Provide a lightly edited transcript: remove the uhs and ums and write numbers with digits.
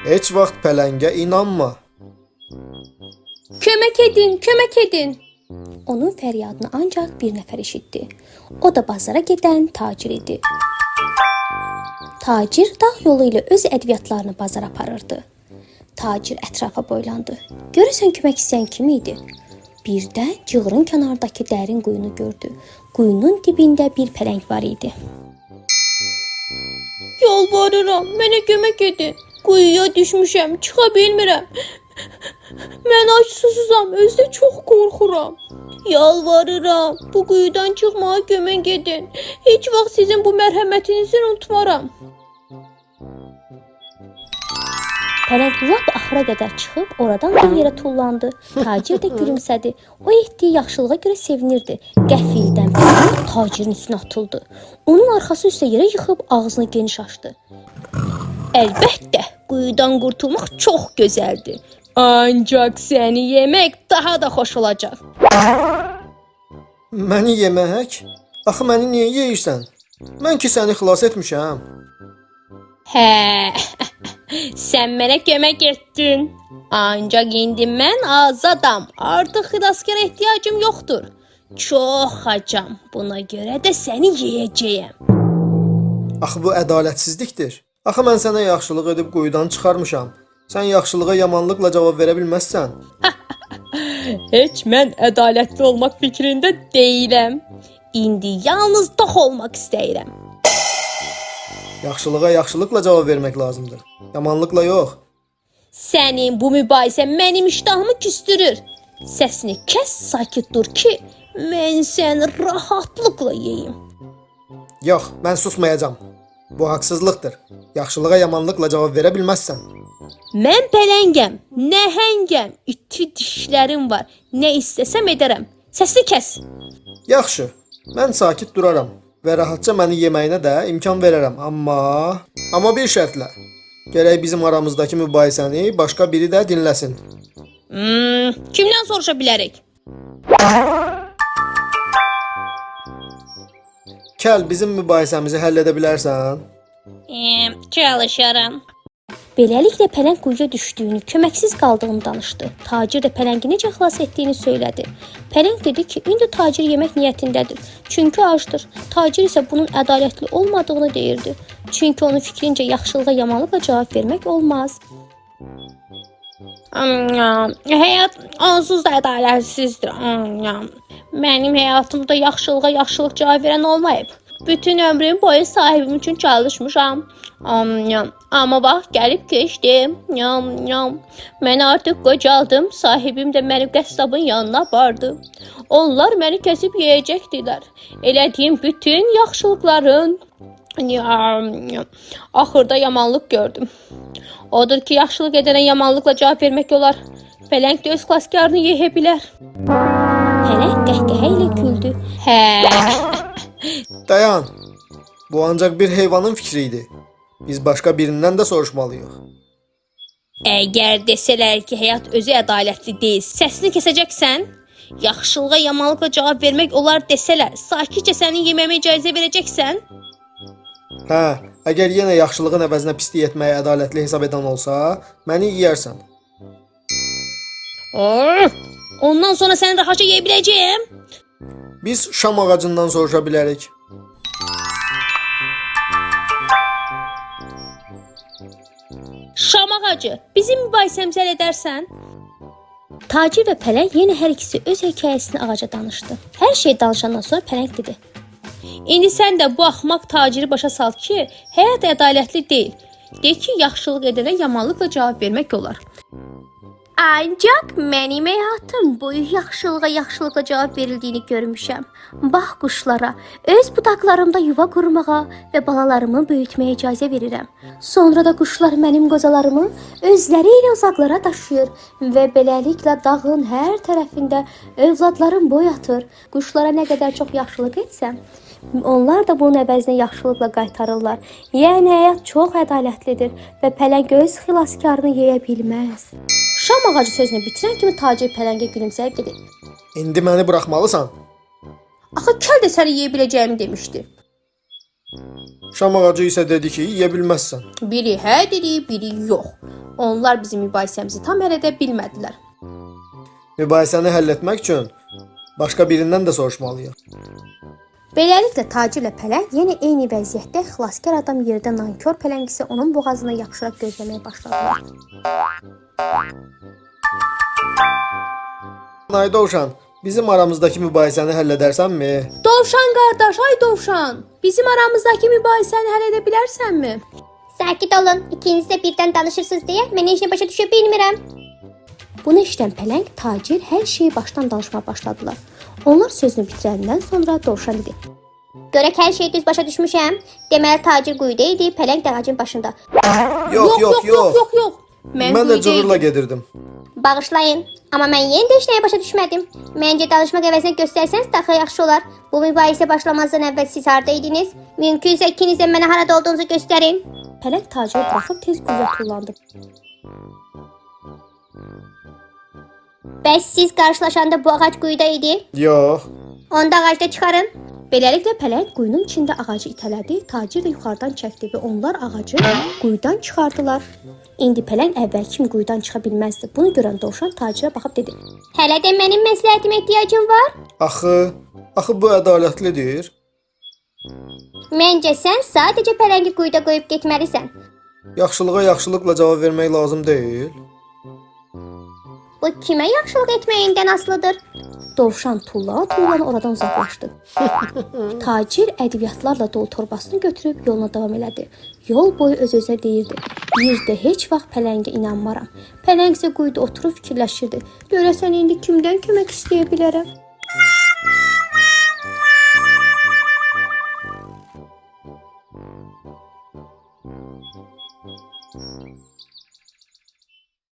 Heç vaxt pələngə inanma. Kömək edin, kömək edin. Onun fəryadını ancaq bir nəfər eşitdi. O da bazara gedən tacir idi. Tacir dağ yolu ilə öz ədviyyatlarını bazara aparırdı. Tacir ətrafa boylandı. Görəsən kömək istəyən kim idi? Birdən cığırın kənarındakı dərin quyunu gördü. Quyunun dibində bir pələng var idi. Yalvarıram, mənə kömək edin. Quyuya düşmüşəm, çıxa bilmirəm. Mən ac susuzam, özü də çox qorxuram. Yalvarıram, bu quyudan çıxmağa kömək edin. Heç vaxt sizin bu mərhəmətinizi unutmaram. Pələng lap axıra qədər çıxıb oradan bir yerə tullandı. Tacir də gülümsədi. O etdiyi yaxşılığa görə sevinirdi. Qəfildən pələng tacirin üstünə atıldı. Onun arxası üstə yerə yıxıb ağzını geniş açdı. Əlbəttə, quyudan qurtulmaq çox gözəldir. Ancaq səni yemək daha da xoş olacaq. Məni yemək? Axı məni niyə yeyirsən? Mən ki səni xilas etmişəm. Hə, sən mənə kömək etdin. Ancaq indi mən azadam. Artıq xilaskara ehtiyacım yoxdur. Çox acam. Buna görə də səni yeyəcəyəm. Axı bu ədalətsizlikdir. Axı mən sənə yaxşılıq edib quyudan çıxarmışam. Sən yaxşılığa yamanlıqla cavab verə bilməzsən. Heç mən ədalətli olmaq fikrində deyiləm. İndi yalnız tox olmaq istəyirəm. Yaxşılığa yaxşılıqla cavab vermək lazımdır. Yamanlıqla yox. Sənin bu mübahisə mənim iştahımı küstürür. Səsini kəs, sakit dur ki, mən səni rahatlıqla yeyim. Yox, mən susmayacağam. Bu haqsızlıqdır. Yaxşılığa yamanlıqla cavab verə bilməzsən. Mən pələngəm, nəhəngəm, iti dişlərim var. Nə istəsəm edərəm. Səsini kəs. Yaxşı, mən sakit duraram və rahatca məni yeməyinə də imkan verərəm, amma bir şərtlə. Gərək bizim aramızdakı mübahisəni başqa biri də dinləsin. Kimdən soruşa bilərik? Kəl, bizim mübahisəmizi həll edə bilərsən? Çalışaram. Beləliklə pələng quyuya düşdüyünü, köməksiz qaldığını danışdı. Tacir də pələngi necə xilas etdiyini söylədi. Pələng dedi ki, indi tacir yemək niyyətindədir. Çünki acdır. Tacir isə bunun ədalətli olmadığını deyirdi. Çünki onun fikrincə yaxşılığa yamanlıqla cavab vermək olmaz. Həyat onsuz da ədalətsizdir. Mənim həyatımda yaxşılığa yaxşılıq cavab verən olmayıb. Bütün ömrüm boyu sahibim üçün çalışmışam. Amma vaxt gəlib keçdi. Mən artıq qocaldım. Sahibim də məni qəssabın yanına apardı. Onlar məni kəsib yeyəcəkdilər. Elədiyim bütün yaxşılıqların axırda yamanlıq gördüm. Odur ki, yaxşılıq edənə yamanlıqla cavab vermək olar. Pələng də öz xilaskarını yeyə bilər. Pələng qəhqəhə ilə güldü. Hə. Dayan. Bu ancaq bir heyvanın fikri idi. Biz başqa birindən də soruşmalıyıq. Əgər desələr ki, həyat özü ədalətli deyil, səsini kəsəcəksən? Yaxşılığa yamanlıqla cavab vermək olar desələr, sakitcə sənin yeməyimə icazə verəcəksən? Hə, əgər yenə yaxşılığın əvəzinə pislik etməyi ədalətli hesab edən olsa, məni yeyərsən. Ondan sonra səni rahatca yeyə biləcəyəm. Biz şam ağacından soruşa bilərik. Şam ağacı, bizim mübahisəmizi həll edərsən? Tacir və pələng yenə hər ikisi öz hekayəsini ağaca danışdı. Hər şey danışandan sonra pələng dedi: İndi sən də bu axmaq taciri başa sal ki, həyat ədalətli deyil. De ki, yaxşılıq edənə yamanlıqla cavab vermək olar. Ancaq mənim həyatım boyu yaxşılığa yaxşılıqla cavab verildiyini görmüşəm. Bax quşlara, öz budaqlarımda yuva qurmağa və balalarımı böyütməyə icazə verirəm. Sonra da quşlar mənim qozalarımı özləri ilə uzaqlara daşıyır və beləliklə dağın hər tərəfində övladlarım boy atır. Quşlara nə qədər çox yaxşılıq etsəm, onlar da bunun əvəzinə yaxşılıqla qaytarırlar. Yəni həyat çox ədalətlidir və pələng öz xilaskarını yeyə bilməz. Şam ağacı sözünü bitirən kimi tacir pələngə gülümsəyib dedi: İndi məni buraxmalısan. Axı kəl də səni yeyə biləcəyimi demişdi. Şam ağacı isə dedi ki, yeyə bilməzsən. Biri hə dedi, biri yox. Onlar bizim mübahisəmizi tam həll edə bilmədilər. Mübahisəni həll etmək üçün başqa birindən də soruşmalıyıq. Beləliklə tacirlə pələng yenə eyni vəziyyətdə xilaskar adam yerdə nankor pələng isə onun boğazına yapışaraq gözləməyə başladılar. Ay dovşan, bizim aramızdakı mübahisəni həll edərsənmi? Dovşan qardaş, ay dovşan, bizim aramızdakı mübahisəni həll edə bilərsənmi? Sakit olun. İkiniz də birdən danışırsınız deyə mən heç nə başa düşə bilmirəm. Bunu eşidən pələng, tacir hər şeyi başdan danışmağa başladılar. Onlar sözünü bitirəndən sonra dovşan dedi: Görək hər şeyi düz başa düşmüşəm. Deməli tacir quyuda idi, pələng də ağacın başında. Yox, yox, yox. Yox, yox. Mən, Mən də quyuda cığırla idim. gedirdim. Bağışlayın, amma mən yenə də heç nəyi başa düşmədim. Məncə danışmaq əvəzinə göstərsəniz daha yaxşı olar. Bu mübahisə başlamazdan əvvəl siz harda idiniz? Mümkünsə ikiniz də mənə harada olduğunuzu göstərin. Pələng taciri buraxıb tez quyuya tullandı. Bəs siz qarşılaşanda bu ağac quyuda idi? Yox. Onda ağacda çıxarın. Beləliklə pələng quyunun içində ağacı itələdi, tacir də yuxarıdan çəkdi və onlar ağacı quyudan çıxardılar. İndi pələng əvvəl kimi quyudan çıxa bilməzdi. Bunu görən dovşan tacirə baxıb dedi: Hələ də mənim məsləhətimə ehtiyacın var? Axı, axı bu ədalətlidir. Məncə sən sadəcə pələngi quyuda qoyub getməlisən. Yaxşılığa yaxşılıqla cavab vermək lazım deyil. Bu kimə yaxşılıq etməyindən asılıdır. Dovşan tullana-tullana oradan uzaqlaşdı. Tacir ədviyyatlarla dolu torbasını götürüb yoluna davam elədi. Yol boyu öz-özünə deyirdi: "Bir də heç vaxt pələngə inanmaram." Pələng isə quyuda oturub fikirləşirdi. Görəsən indi kimdən kömək istəyə bilərəm?